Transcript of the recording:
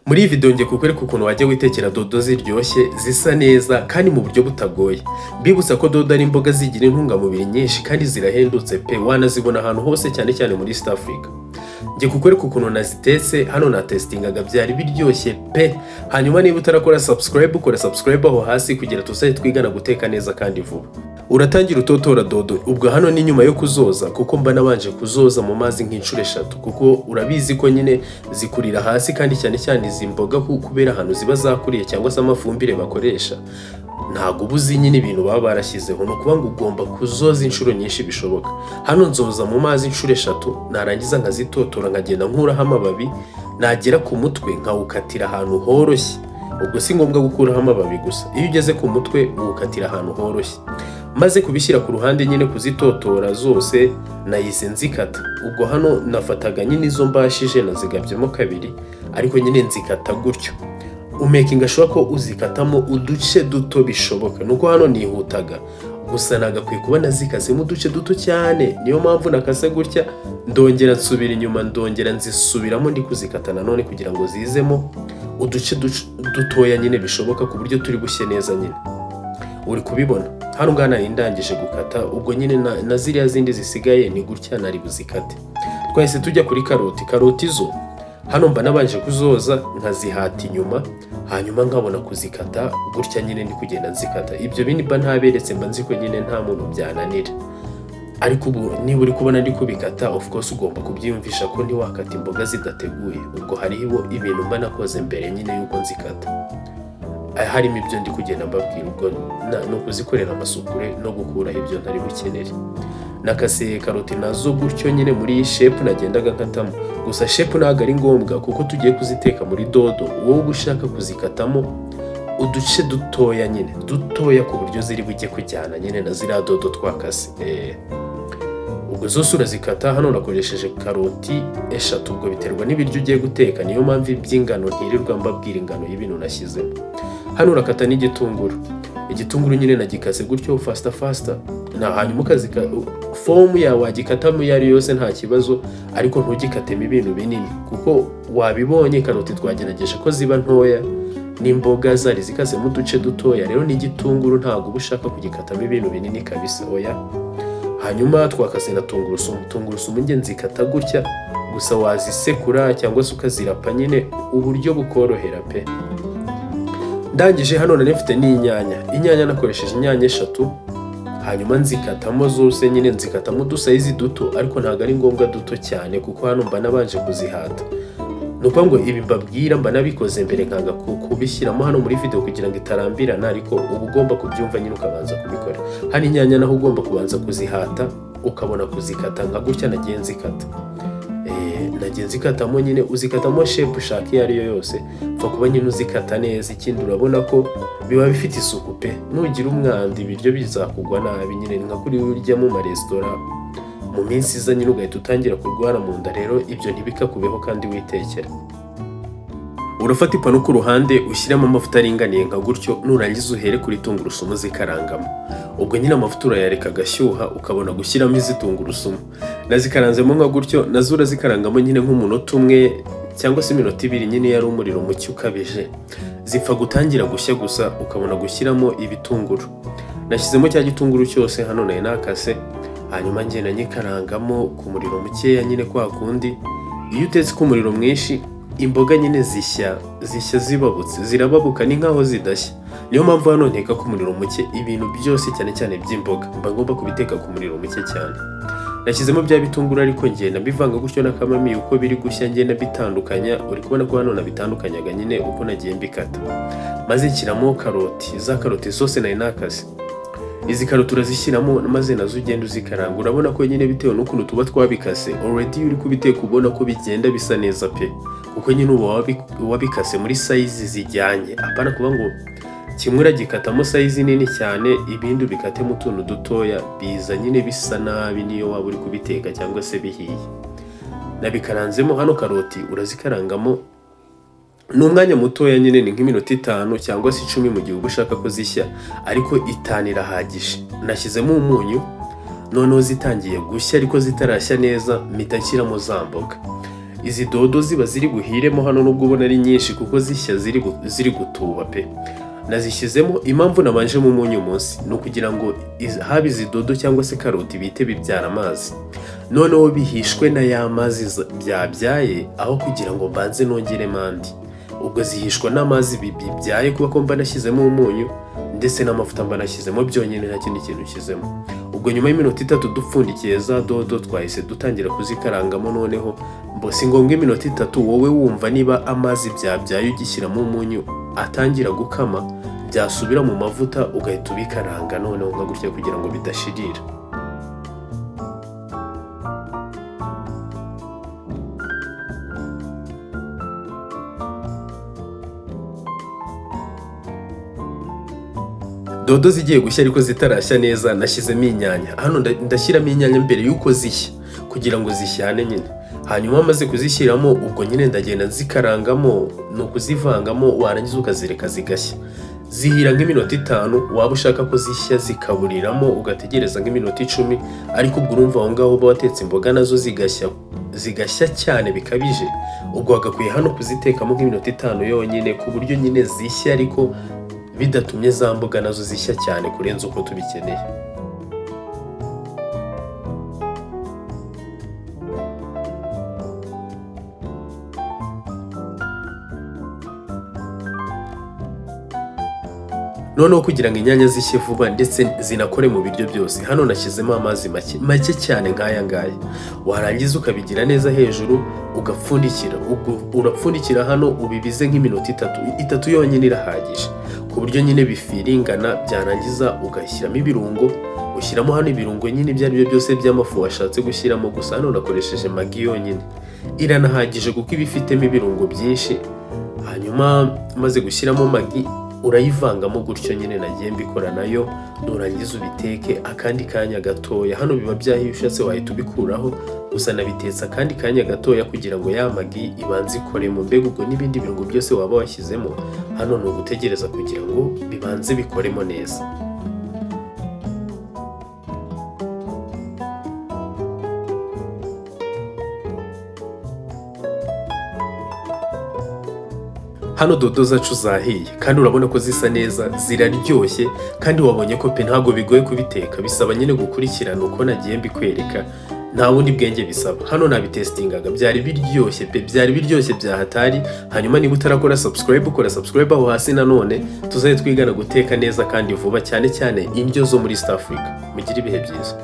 Muri iyi video ngiye kukwereka ukuntu wajya witekera dodo ziryoshye, zisa neza kandi mu buryo butagoye. Mbibutsa ko dodo ari imboga zigira intungamubiri nyinshi kandi zirahendutse pe, wanazibona ahantu hose, cyane cyane muri East Africa. Ngiye kukwereka ukuntu nazitetse hano, natestingaga, byari biryoshye pe. Hanyuma niba utarakora subscribe, ukora subscribe aho hasi kugira tuzajye twigana guteka neza kandi vuba. Uratangira utotora dodo. Ubwo hano ni nyuma yo kuzoza, kuko mba nabanje kuzoza mu mazi nk'inshuro eshatu, kuko urabizi ko nyine zikurira hasi, kandi cyane cyane izi mboga kubera ahantu ziba zakuriye cyangwa se amafumbire bakoresha, ntabwo uba uzi nyine ibintu baba barashyizeho. Ni ukuvuga ngo ugomba kuzoza inshuro nyinshi bishoboka. Hano nzoza mu mazi inshuro eshatu, narangiza nkazitotora, nkagenda nkuraho amababi, nagera ku mutwe nkawukatira ahantu horoshye. Ubwo si ngombwa gukuraho amababi gusa, iyo ugeze ku mutwe uwukatira ahantu horoshye. Maze kubishyira ku ruhande nyine, kuzitotora zose, nahise nzikata. Ubwo hano nafataga nyine izo mbashije, nazigabyemo kabiri, ariko nyine nzikata gutyo, umakinga sure ko uzikatamo uduce duto bishoboka. Nuko hano nihutaga gusa, nagakwiye kuba nazikasemo uduce duto cyane, niyo mpamvu nakase gutya. Ndongera nsubira inyuma, ndongera nzisubiramo, ndi kuzikata nanone kugira ngo zizemo uduce dutoya nyine bishoboka, ku buryo turi bushye neza nyine. Uri kubibona hano ngaha nari ndangije gukata. Ubwo nyine na ziriya zindi zisigaye ni gutya nari buzikate. Twahise tujya kuri karoti. Karoti zo hano mba nabanje kuzoza, nkazihata inyuma, hanyuma nkabona kuzikata gutya nyine ndi kugenda nzikata. Ibyo bindi mba ntaberetse, mba nzi ko nyine nta muntu byananira, ariko ubu niba uri kubona ndi kubikata, of course ugomba kubyiyumvisha ko ntiwakata imboga zidateguye. Ubwo hariho ibintu mba nakoze mbere nyine yuko nzikata, harimo ibyo ndi kugenda mbabwira. Ubwo ni ukuzikorera amasuku no gukuraho ibyo ntari bukenere. Nakase karoti nazo gutyo nyine muri iyi shape nagendaga nkatamo. Gusa shape ntabwo ari ngombwa, kuko tugiye kuziteka muri dodo. Wowe uba ushaka kuzikatamo uduce dutoya nyine, dutoya ku buryo ziri bujye kujyana nyine na ziriya dodo twakase. Ubwo zose urazikata. Hano nakoresheje karoti eshatu. Ubwo biterwa n'ibiryo ugiye guteka, niyo mpamvu iby'ingano ntirirwa mbabwira ingano y'ibintu nashyizemo. Hano urakata n'igitunguru. Igitunguru nyine nagikase gutyo faster faster na hanyuma ukazika form yawe wagikatamo iyo ari yose, nta kibazo, ariko ntugikatemo ibintu binini, kuko wabibonye karoti twagerageje ko ziba ntoya, n'imboga zari zikasemo uduce dutoya. Rero n'igitunguru ntabwo uba ushaka kugikatamo ibintu binini kabisa, oya. Hanyuma twakase na tungurusumu. Tungurusumu nge nzikata gutya gusa, wazisekura cyangwa se ukazirapa nyine, uburyo bukorohera pe. Ndangije hano nari mfite n'inyanya. Inyanya nakoresheje inyanya eshatu, hanyuma nzikatamo zose nyine, nzikatamo udusize duto, ariko ntabwo ari ngombwa duto cyane, kuko hano mba nabanje kuzihata. Ni ukuvuga ngo ibi mbabwira mba nabikoze mbere, nkanga kubishyiramo hano muri video kugira ngo itarambirana, ariko uba ugomba kubyumva nyine ukabanza kubikora. Hano inyanya naho ugomba kubanza kuzihata, ukabona kuzikata nka gutya nagiye nzikata. Nagiye nzikatamo nyine, uzikatamo shape ushaka iyo ari yo yose, pfa kuba nyine uzikata neza. Ikindi urabona ko biba bifite isuku pe. Nugira umwanda ibiryo bizakugwa nabi nyine, ni nka kuri urya mu maresitora mu minsi iza nyine ugahita utangira kurwara mu nda. Rero ibyo ntibikakubeho kandi witekera. Urafata ipanu ku ruhande, ushyiremo amavuta aringaniye nka gutyo, nurangiza uhere kuri tungurusumu zikarangamo. Ubwo nyine amavuta urayareka agashyuha, ukabona gushyiramo izi tungurusumu. Nazikaranzemo nka gutyo, nazo urazikarangamo nyine nk'umunota umwe cyangwa se iminota 2 nyine, iyo ari umuriro muke ukabije. Zipfa gutangira gushya gusa, ukabona gushyiramo ibitunguru. Nashyizemo cya gitunguru cyose hano nari nakase, hanyuma ngenda nyikarangamo ku muriro mukeya nyine kwa kundi. Iyo utetse ku muriro mwinshi, imboga nyine zishya zibabutse, zirababuka, ni nkaho zidashya. Niyo mpamvu hano nteka ku muriro muke. Ibintu byose, cyane cyane by'imboga, mba ngomba kubiteka ku muriro muke cyane. Nashyizemo bya bitunguru, ariko ngenda mbivanga gutyo n'akamamiyo uko biri gushya, ngenda mbitandukanya. Uri kubona ko hano nabitandukanyaga nyine uko nagiye mbikata, maze nshyiramo karoti, za karoti zose nari nakase. Izi karoti urazishyiramo, maze nazo ugenda uzikaranga. Urabona ko nyine bitewe n'ukuntu tuba twabikase already, iyo uri kubiteka ubona ko bigenda bisa neza pe, kuko nyine uba wabikase muri size zijyanye, apana kuba ngo kimwe uragikatamo size nini cyane, ibindi ubikatemo utuntu dutoya, biza nyine bisa nabi niyo waba uri kubiteka cyangwa se bihiye. Nabikaranzemo hano. Karoti urazikarangamo, ni umwanya mutoya nyine, ni nk'iminota 5 cyangwa se 10 mu gihe uba ushaka ko zishya, ariko 5 irahagije. Nashyizemo umunyu, noneho zitangiye gushya ariko zitarashya neza, mpita nshyiramo za mboga. Izi dodo ziba ziri buhiremo hano, nubwo ubona ari nyinshi, kuko zishya ziri gutuba pe. Nazishyizemo. Impamvu nabanjemo umunyu munsi ni ukugira ngo haba izi dodo cyangwa se karoti bihite bibyara amazi, noneho bihishwe na ya mazi byabyaye, aho kugira ngo mbanze nongeremo andi. Ubwo zihishwa n'amazi bibyaye, kuba ko mba nashyizemo umunyu ndetse n'amavuta mba nashyizemo byonyine, nta kindi kintu ushyizemo. Ubwo nyuma y'iminota 3 dupfundikiye za dodo, twahise dutangira kuzikarangamo. Noneho mbo si ngombwa iminota 3, wowe wumva niba amazi byabyaye ugishyiramo umunyu atangira gukama, byasubira mu mavuta ugahita ubikaranga noneho nka gutya kugira ngo bidashirira. Dodo zigiye gushya ariko zitarashya neza, nashyizemo inyanya. Hano ndashyiramo inyanya mbere y'uko zishya kugira ngo zishyane nyine. Hanyuma maze kuzishyiramo, ubwo nyine ndagenda nzikarangamo, ni ukuzivangamo, warangiza ukazireka zigashya. Zihira nk'iminota 5. Waba ushaka ko zishya zikaburiramo ugategereza nk'iminota 10, ariko ubwo urumva aho ngaho uba watetse imboga nazo zigashya, zigashya cyane bikabije. Ubwo wagakwiye hano kuzitekamo nk'iminota 5 yonyine, ku buryo nyine zishya ariko bidatumye za mboga nazo zishya cyane kurenza uko tubikeneye. Noneho kugira ngo inyanya zishye vuba ndetse zinakore mu biryo byose, hano nashyizemo amazi make make cyane nk'aya ngaya. Warangiza ukabigira neza hejuru, ugapfundikira. Ubwo urapfundikira hano ubibize nk'iminota 3, 3 yonyine irahagije, ku buryo nyine bifiringana. Byarangiza ugashyiramo ibirungo. Ushyiramo hano ibirungo nyine ibyo ari byo byose by'amafu washatse gushyiramo, gusa hano nakoresheje Maggi yonyine, iranahagije kuko iba ifitemo ibirungo byinshi. Hanyuma maze gushyiramo Maggi, urayivangamo gutyo nyine nagiye mbikora nayo, nurangiza ubiteke akandi kanya gatoya. Hano biba byahiye, ushatse wahita ubikuraho, gusa nabitetse akandi kanya gatoya kugira ngo ya Maggi ibanze ikoremo. Mbega ubwo n'ibindi birungo byose waba washyizemo hano ni ugutegereza kugira ngo bibanze bikoremo neza. Hano dodo zacu zahiye kandi urabona ko zisa neza, ziraryoshye, kandi wabonye ko pe ntabwo bigoye kubiteka. Bisaba nyine gukurikirana uko nagiye mbikwereka, nta bundi bwenge bisaba. Hano nabitesitingaga, byari biryoshye pe, byari biryoshye bya hatari. Hanyuma niba utarakora subscribe, ukora subscribe aho hasi, nanone tuzajye twigana guteka neza kandi vuba, cyane cyane indyo zo muri East Africa. Mugire ibihe byiza.